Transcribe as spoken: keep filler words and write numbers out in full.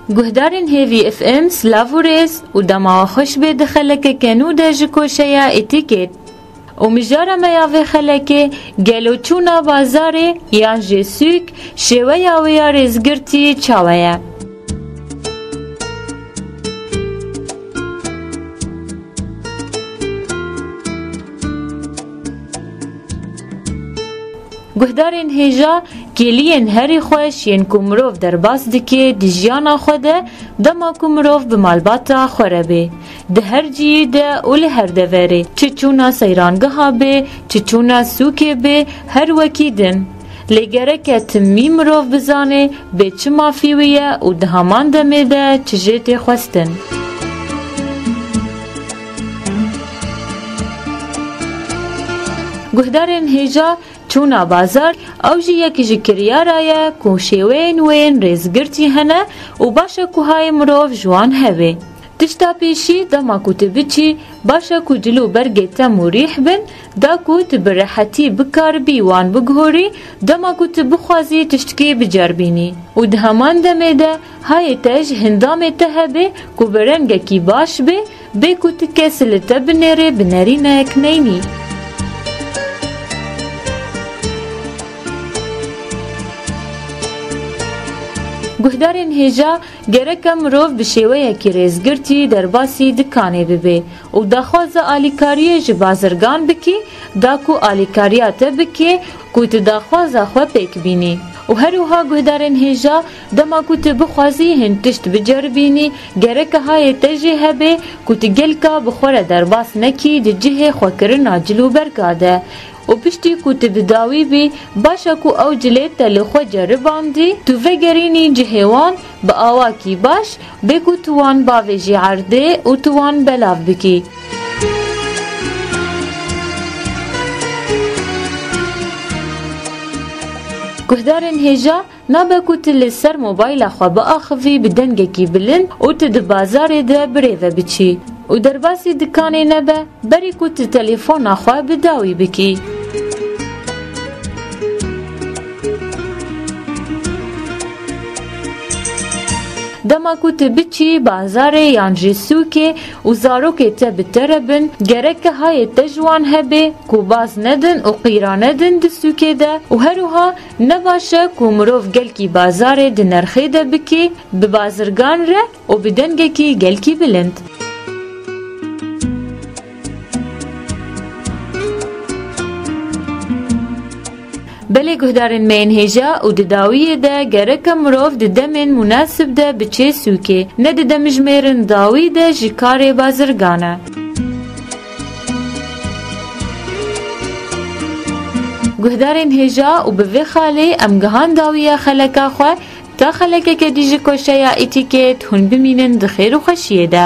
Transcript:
Guhdarên Hêvî F M, silav û rêz û dema we xweş be di xelekeke nû de ji koşeya Etîket. Û mijara me ya vê xelekê, gelo çûna bazarê yan jî sûk, şêweya wê ya rêzgirtî çawa ye? Guhdarên hêja, kêliyên herî xweş yên ku mirov derbas dike di jiyana xwe de, dema ku mirov bi malbata xwe re bê, di her cihî de û li her deverê, çi çûna seyrangeha bê, çi çûna sûkê bê, her wekî din. Lê gereke timî mirov bizane bê çi mafî wî ye û di heman demê de çi jê tê xwestin. Guhdarên hêja, çûna bazar, ew jî yek ji kiryara ye ku şêweyên wê yên rêzgirtî hene û baş e ku hayê mirov ji wan hebe. Tişta pêşî, dema ku tu biçî, baş e ku cil û bergê tem û rîh bin, da ku tu bi rehetî bikaribî wan biguhorî, dema ku tu bixwazî tiştkî biceribînî. Û di heman demê de hayê te ji hindamê te hebe ku bi rengekî baş be, bê ku ti kes li te binêre bi nerînek neynî. Guhdarên hêja, gereke mirov bi şêweyekî rêzgirtî derbasî dikanê bibe û daxwaza alîkariyê ji bazirgan bike, da ku alîkariya te bike, ku tu daxwaza xwe pêk bînî. Û her wiha guhdarên hêja, dema ku tu bixwazî hin tişt biceribînî, gereke hayê te jê hebe ku tu gelka bi xwe re derbas nekî di cihê xwekirina cil û berga de. Û piştî ku tu bi dawî bî, baş e ku ew cilê te li xwe ceribandî, tu vegerînî cihê wan, bi awakî baş, bê ku tu wan bavêjî erdê û tu wan belav bikî. Guhdarên hêja, nabe ku tu li ser mobayla xwe biaxivî bi dengekî bilind û tu di bazarê de birêve biçî û derbasî dikanê nebe, berî ku tu telefona xwe bi dawî bikî. Dema ku tu biçî bazarê yan jî sûkê û zarokê te bi te re bin, gereke hayê te ji wan hebe ku baz nedin û qîra nedin di sûkê de û her wiha ne baş e ku mirov gelkî bazarê di nirxê de bike bi bazirgan re û bi dengekî gelkî bilind. Belê guhdarên me yên hêja û di dawiyê de gereke mirov di demên munasib de biçe sûkê, ne di demjimêrin dawî de ji karê bazirgan e. Guhdarên hêja û bi vê xalê em gihan dawiya xeleka xwe, ta xelekeke dî ji koşeya Etîket hûn bimînin di xêr û xweşiyê de.